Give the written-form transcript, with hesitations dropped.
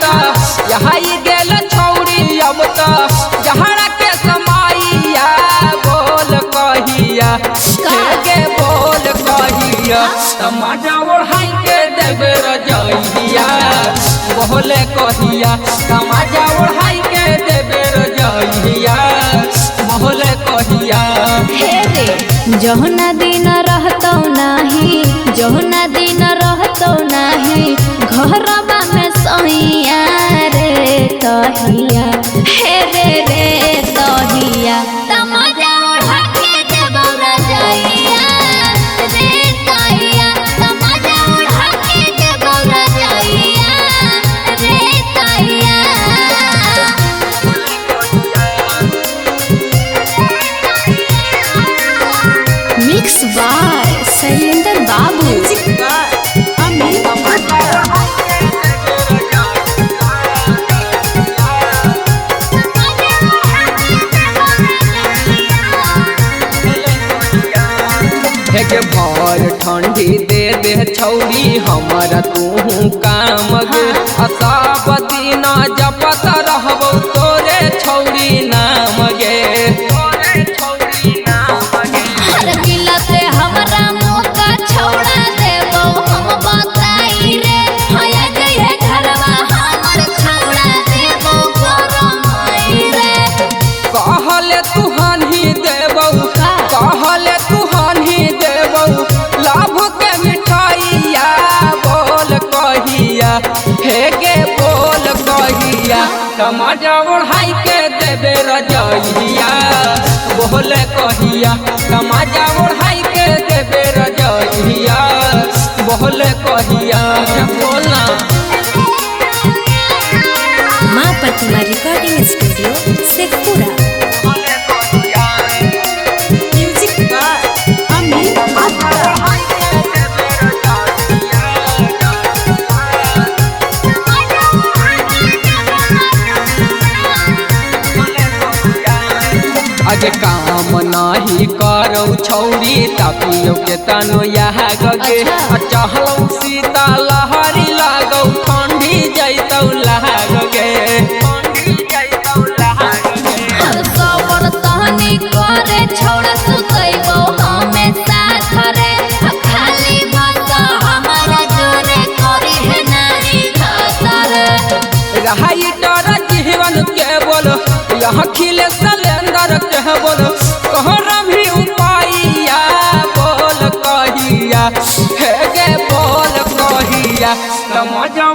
त यहाँ गेल छौड़ी अब त जहरा के समाइया बोल कहिया हे गे बोल कहिया तमाजा ओढ़ाई के देबे रजइया बोल कहिया तमाजा ओढ़ाई के देबे रजइया बोल कहिया। हे रे जहुना दिन रहतौ नाही जहुना दिन रहतौ नाही घरबा में सैया रे तहिया हे रे रे तहिया तमाजा ओढ़ा के देबौ रजइया रे तहिया तमाजा ओढ़ा के देबौ रजइया रे तहिया। मिक्स बाय शैलेंद्र बाबू। हे भर ठंडी दे दे छौरी हमारा तू काम गे सब दिन जपत रहबौ तोरे छौरी नाम गे तोरे छौरी नाम गे। हर मिलते हमरा मौका छोड़ा देबो हम बताई रे हया जइहे घरवा हमर छोड़ा देबो गरमाई रे। कहले तू हानि देबौ कहले तू हानि देबौ लाभ के मिठाइया बोल कहिया हे गे बोल कहिया तमाजा ओढ़ाई के देबे रजइया बोल कहिया तमाजा ओढ़ाई के देबे रजइया बोल कहिया बोलना। माँ Pratima recording studio Sheikhpura. Music by Amit Gupta. आज काम नाही करौ छौरी तापियो के तनो यहाँ गगे चहलौ सीता लहरी लागौ ठंडी जैतौ लाग गे ठंडी जैतौ लाग गे। हर सबर तहनी करे छोड़ा सुतैबो हमे साथ रे खाली बस हमरा जोरे करे है नाही खातर। रहाई डर जीवन के बोलो यहाँ खिले सलेंदर के बोलो कहर भी उपाइया बोल कहिया हे गे बोल कहिया तमजा